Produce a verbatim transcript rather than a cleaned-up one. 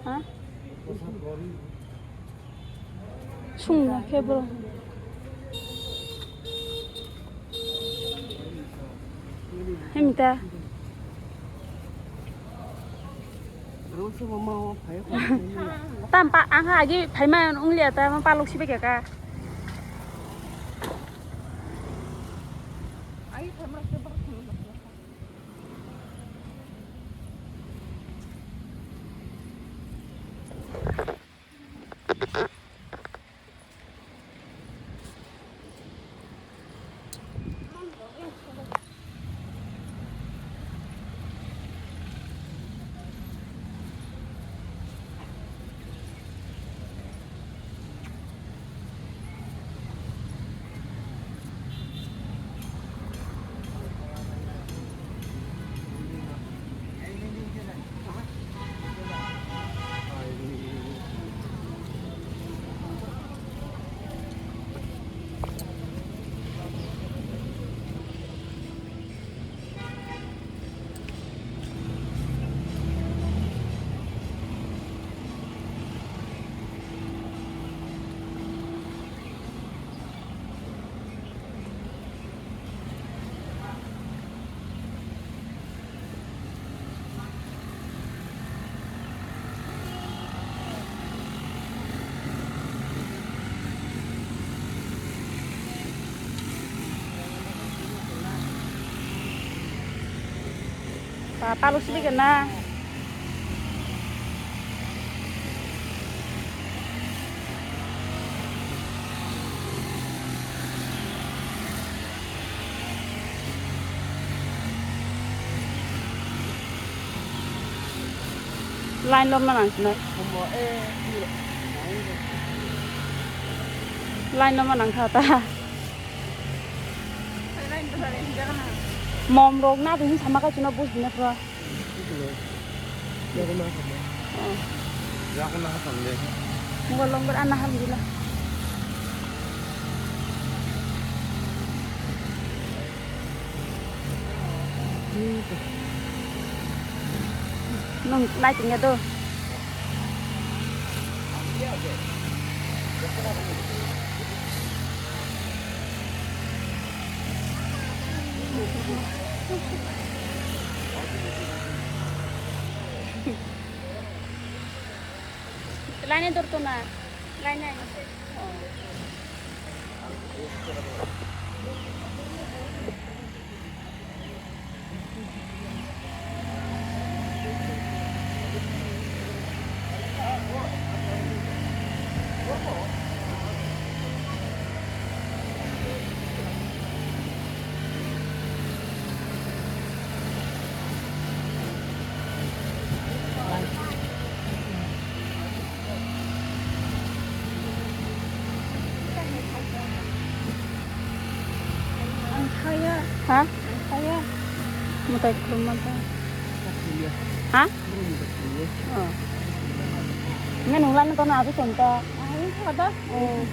Ha? Sungna khe bro. Hemta. Tampa ang ha agi phaima unglia ta ma palok sibai kaka. Pa, palo sibigana. Line lom na nang sinai. Line lom na nang kha ta. Mom rok na tini sama ka chuna bus bina thua. Yakuna hatam de. Yakuna hatam de. Mugol longbar ana ham dila. Nung nai tingga do. Lainai dorto na. Lainai. Ang kaya. Ha? Ang kaya. Mutai khulumma ta. Ha? Oh. Nge nung lana tono abi tonta. Ang kaya da. Oh.